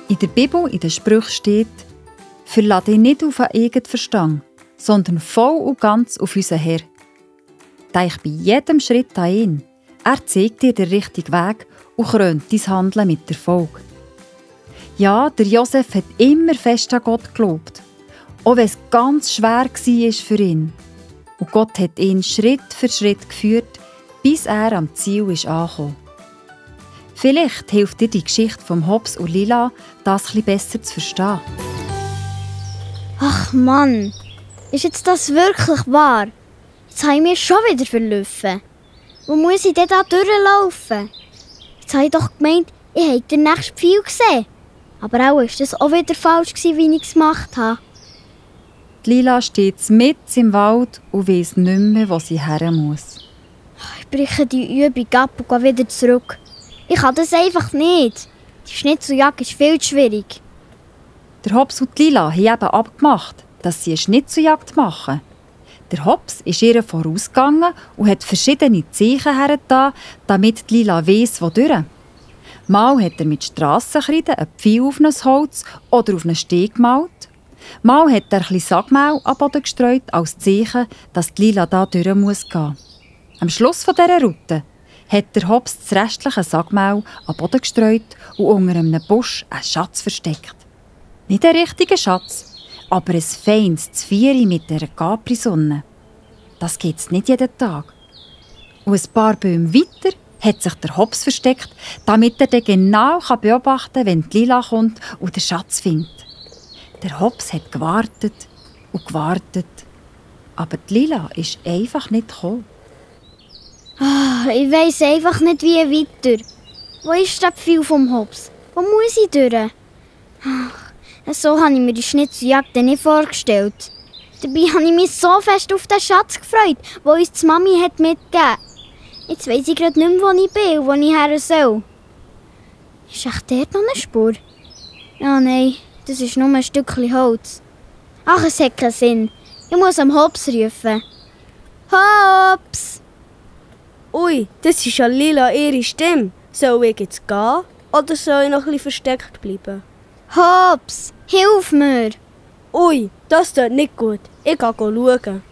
In der Bibel, in den Sprüchen steht: «Verlass dich nicht auf einen eigenen Verstand, sondern voll und ganz auf unseren Herr. Denk bei jedem Schritt an ihn. Er zeigt dir den richtigen Weg und krönt dein Handeln mit Erfolg.» Ja, der Josef hat immer fest an Gott geglaubt, auch wenn es ganz schwer war für ihn. Und Gott hat ihn Schritt für Schritt geführt, bis er am Ziel ist angekommen. Vielleicht hilft dir die Geschichte von Hobbs und Lila, das etwas besser zu verstehen. Ach Mann, ist jetzt das wirklich wahr? Jetzt habe ich mich schon wieder verlaufen. Wo muss ich denn da durchlaufen? Jetzt habe ich doch gemeint, ich hätte den nächsten Pfeil gesehen. Aber auch war das auch wieder falsch, wie ich es gemacht habe. Die Lila steht mitten im Wald und weiss nicht mehr, wo sie her muss. Ich breche die Übung ab und gehe wieder zurück. Ich kann das einfach nicht. Die Schnitzeljagd ist viel zu schwierig. Der Hobbs und die Lila haben eben abgemacht, dass sie eine Schnitzeljagd machen. Der Hobbs ist ihr vorausgegangen und hat verschiedene Zeichen hergetan, damit die Lila weiss, wodurch. Mal hat er mit Strassenkreide ein Pfeil auf ein Holz oder auf einen Steg gemalt. Mal hat er ein bisschen Sagmehl am Boden gestreut, als Zeichen, dass die Lila da durch gehen muss. Am Schluss dieser Route hat der Hobbs das restliche Sagmehl am Boden gestreut und unter einem Busch einen Schatz versteckt. Nicht einen richtigen Schatz, aber ein feines Zvieri mit einer Capri-Sonne. Das gibt es nicht jeden Tag. Und ein paar Bäume weiter hat sich der Hobbs versteckt, damit er dann genau beobachten kann, wenn die Lila kommt und den Schatz findet. Der Hobbs hat gewartet und gewartet, aber die Lila ist einfach nicht gekommen. Ich weiss einfach nicht, wie weiter. Wo ist der Pfeil vom Hobbs? Wo muss ich durch? So habe ich mir die Schnitzeljagd nicht vorgestellt. Dabei habe ich mich so fest auf den Schatz gefreut, den uns die Mami hat mitgegeben hat. Jetzt weiss ich gerade nicht mehr, wo ich bin und wo ich her soll. Ist echt dort noch eine Spur? Ja, nein, das ist nur ein Stückchen Holz. Ach, es hat keinen Sinn. Ich muss am Hobbs rufen. Hobbs! Ui, das ist ja Lila ihre Stimme. Soll ich jetzt gehen oder soll ich noch ein bisschen versteckt bleiben? Hobbs, hilf mir! Ui, das tut nicht gut. Ich gehe schauen.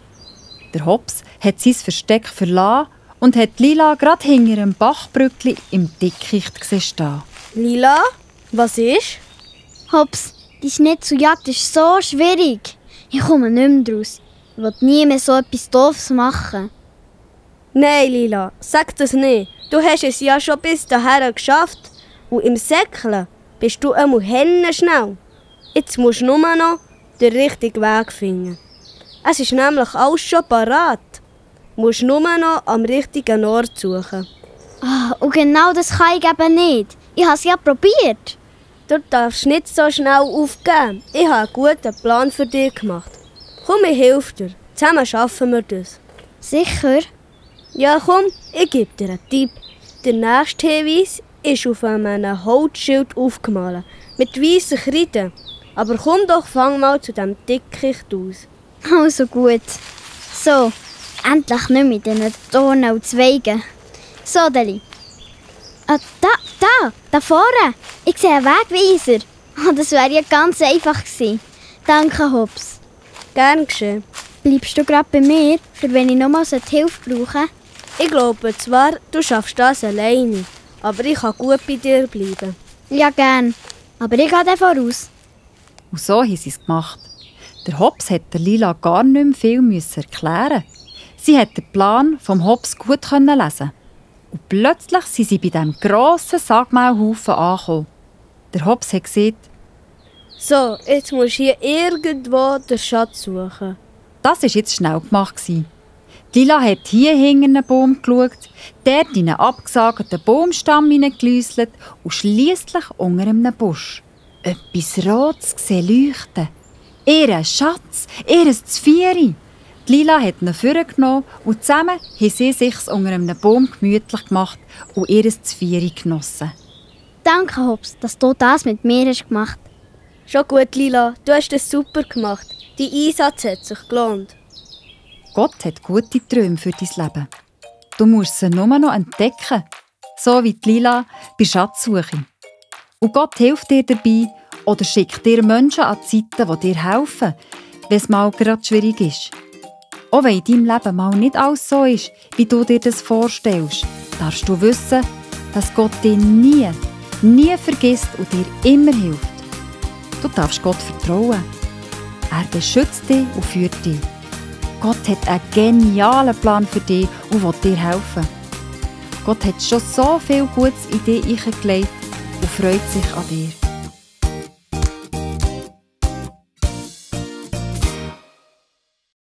Der Hobbs hat sein Versteck verlassen und hat Lila gerade hinter einem Bachbrückli im Dickicht stehen. Lila, was ist? Hobbs, die Schnitzeljagd ist so schwierig. Ich komme nicht mehr draus. Ich will nie mehr so etwas Doofes machen. Nein, Lila, sag das nicht. Du hast es ja schon bis dahin geschafft. Und im Säckeln bist du einmal schnell. Jetzt musst du nur noch den richtigen Weg finden. Es ist nämlich alles schon parat. Du musst nur noch am richtigen Ort suchen. Und genau das kann ich eben nicht. Ich habe es ja probiert. Du darfst nicht so schnell aufgeben. Ich habe einen guten Plan für dich gemacht. Komm, ich helfe dir. Zusammen schaffen wir das. Sicher? Ja, komm, ich gebe dir einen Tipp. Der nächste Hinweis ist auf einem Holzschild aufgemalt. Mit weißen Kreide. Aber komm doch, fang mal zu diesem Dickicht aus. Also gut. So, endlich nicht mit diesen Dornen und Zweigen. So, Deli. Da vorne. Ich sehe einen Wegweiser. Das wäre ja ganz einfach gewesen. Danke, Hobbs. Gern geschehen. Bleibst du gerade bei mir, für wenn ich nochmal Hilfe brauche? Ich glaube zwar, du schaffst das alleine, aber ich kann gut bei dir bleiben. Ja, gern. Aber ich gehe dann voraus. Und so haben sie es gemacht. Der Hobbs musste der Lila gar nicht mehr viel erklären. Sie konnte den Plan vom Hobbs gut lesen. Und plötzlich sind sie bei diesem grossen Sagmehlhaufen angekommen. Der Hobbs hat gesagt: So, jetzt musst du hier irgendwo den Schatz suchen. Das war jetzt schnell gemacht. Lila hat hier hinter einen Baum geschaut, dort in einen abgesagten Baumstamm hineingeläuselt und schliesslich unter einem Busch. Etwas Rotes gesehen leuchten. Ihr Schatz, ihr Zvieri. Lila hat ihn vorgenommen und zusammen haben sie sich unter einem Baum gemütlich gemacht und ihr Zvieri genossen. Danke, Hobbs, dass du das mit mir hast gemacht. Schon gut, Lila, du hast es super gemacht. Dein Einsatz hat sich gelohnt. Gott hat gute Träume für dein Leben. Du musst sie nur noch entdecken, so wie die Lila bei Schatzsuche. Und Gott hilft dir dabei Oder schickt dir Menschen an die Seite, die dir helfen, wenn es mal gerade schwierig ist. Auch wenn in deinem Leben mal nicht alles so ist, wie du dir das vorstellst, darfst du wissen, dass Gott dich nie vergisst und dir immer hilft. Du darfst Gott vertrauen. Er beschützt dich und führt dich. Gott hat einen genialen Plan für dich und will dir helfen. Gott hat schon so viel Gutes in dich hineingelegt und freut sich an dir.